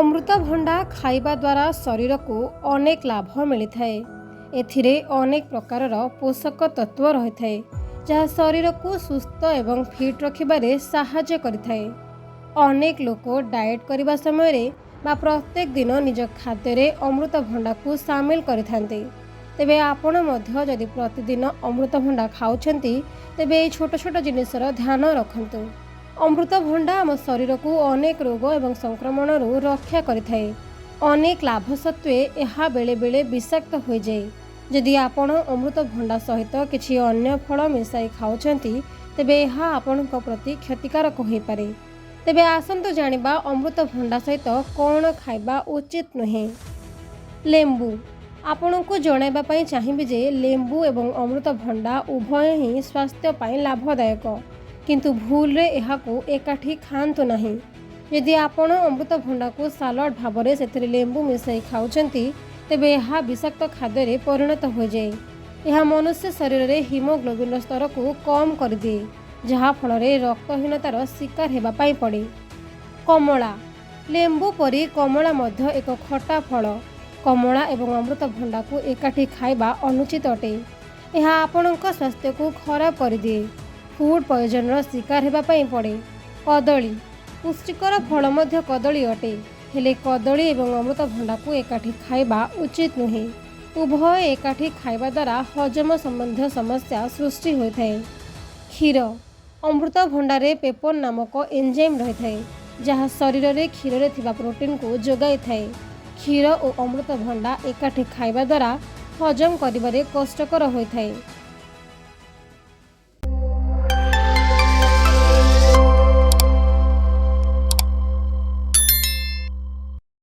ଅମୃତଭଣ୍ଡା ଖାଇବା ଦ୍ୱାରା ଶରୀରକୁ ଅନେକ ଲାଭ ମିଳିଥାଏ। ଏଥିରେ ଅନେକ ପ୍ରକାରର ପୋଷକ ତତ୍ତ୍ୱ ରହିଥାଏ, ଯାହା ଶରୀରକୁ ସୁସ୍ଥ ଏବଂ ଫିଟ୍ ରଖିବାରେ ସାହାଯ୍ୟ କରିଥାଏ। ଅନେକ ଲୋକ ଡାଏଟ୍ କରିବା ସମୟରେ ବା ପ୍ରତ୍ୟେକ ଦିନ ନିଜ ଖାଦ୍ୟରେ ଅମୃତଭଣ୍ଡାକୁ ସାମିଲ କରିଥାନ୍ତି। ତେବେ ଆପଣ ମଧ୍ୟ ଯଦି ପ୍ରତିଦିନ ଅମୃତଭଣ୍ଡା ଖାଉଛନ୍ତି, ତେବେ ଏହି ଛୋଟ ଛୋଟ ଜିନିଷର ଧ୍ୟାନ ରଖନ୍ତୁ। ଅମୃତଭଣ୍ଡା ଆମ ଶରୀରକୁ ଅନେକ ରୋଗ ଏବଂ ସଂକ୍ରମଣରୁ ରକ୍ଷା କରିଥାଏ। ଅନେକ ଲାଭ ସତ୍ତ୍ୱେ ଏହା ବେଳେବେଳେ ବିଷାକ୍ତ ହୋଇଯାଏ। ଯଦି ଆପଣ ଅମୃତଭଣ୍ଡା ସହିତ କିଛି ଅନ୍ୟ ଫଳ ମିଶାଇ ଖାଉଛନ୍ତି, ତେବେ ଏହା ଆପଣଙ୍କ ପ୍ରତି କ୍ଷତିକାରକ ହୋଇପାରେ। ତେବେ ଆସନ୍ତୁ ଜାଣିବା ଅମୃତଭଣ୍ଡା ସହିତ କ'ଣ ଖାଇବା ଉଚିତ ନୁହେଁ। ଲେମ୍ବୁ। ଆପଣଙ୍କୁ ଜଣାଇବା ପାଇଁ ଚାହିଁବି ଯେ ଲେମ୍ବୁ ଏବଂ ଅମୃତଭଣ୍ଡା ଉଭୟ ହିଁ ସ୍ୱାସ୍ଥ୍ୟ ପାଇଁ ଲାଭଦାୟକ, କିନ୍ତୁ ଭୁଲରେ ଏହାକୁ ଏକାଠି ଖାଆନ୍ତୁ ନାହିଁ। ଯଦି ଆପଣ ଅମୃତଭଣ୍ଡାକୁ ସାଲାଡ଼ ଭାବରେ ସେଥିରେ ଲେମ୍ବୁ ମିଶାଇ ଖାଉଛନ୍ତି, ତେବେ ଏହା ବିଷାକ୍ତ ଖାଦ୍ୟରେ ପରିଣତ ହୋଇଯାଏ। ଏହା ମନୁଷ୍ୟ ଶରୀରରେ ହିମୋଗ୍ଲୋବିନର ସ୍ତରକୁ କମ୍ କରିଦିଏ, ଯାହାଫଳରେ ରକ୍ତହୀନତାର ଶିକାର ହେବା ପାଇଁ ପଡ଼େ। କମଳା। ଲେମ୍ବୁ ପରି କମଳା ମଧ୍ୟ ଏକ ଖଟା ଫଳ। କମଳା ଏବଂ ଅମୃତଭଣ୍ଡାକୁ ଏକାଠି ଖାଇବା ଅନୁଚିତ ଅଟେ। ଏହା ଆପଣଙ୍କ ସ୍ୱାସ୍ଥ୍ୟକୁ ଖରାପ କରିଦିଏ। ଫୁଡ୍ ପଏଜନର ଶିକାର ହେବା ପାଇଁ ପଡ଼େ। କଦଳୀ। ପୁଷ୍ଟିକର ଫଳ ମଧ୍ୟ କଦଳୀ ଅଟେ। ହେଲେ କଦଳୀ ଏବଂ ଅମୃତଭଣ୍ଡାକୁ ଏକାଠି ଖାଇବା ଉଚିତ ନୁହେଁ। ଉଭୟ ଏକାଠି ଖାଇବା ଦ୍ୱାରା ହଜମ ସମ୍ବନ୍ଧୀୟ ସମସ୍ୟା ସୃଷ୍ଟି ହୋଇଥାଏ। କ୍ଷୀର। ଅମୃତଭଣ୍ଡାରେ ପେପସିନ୍ ନାମକ ଏନଜାଇମ୍ ରହିଥାଏ, ଯାହା ଶରୀରରେ କ୍ଷୀରରେ ଥିବା ପ୍ରୋଟିନକୁ ଯୋଗାଇଥାଏ। କ୍ଷୀର ଓ ଅମୃତଭଣ୍ଡା ଏକାଠି ଖାଇବା ଦ୍ୱାରା ହଜମ କରିବାରେ କଷ୍ଟକର ହୋଇଥାଏ।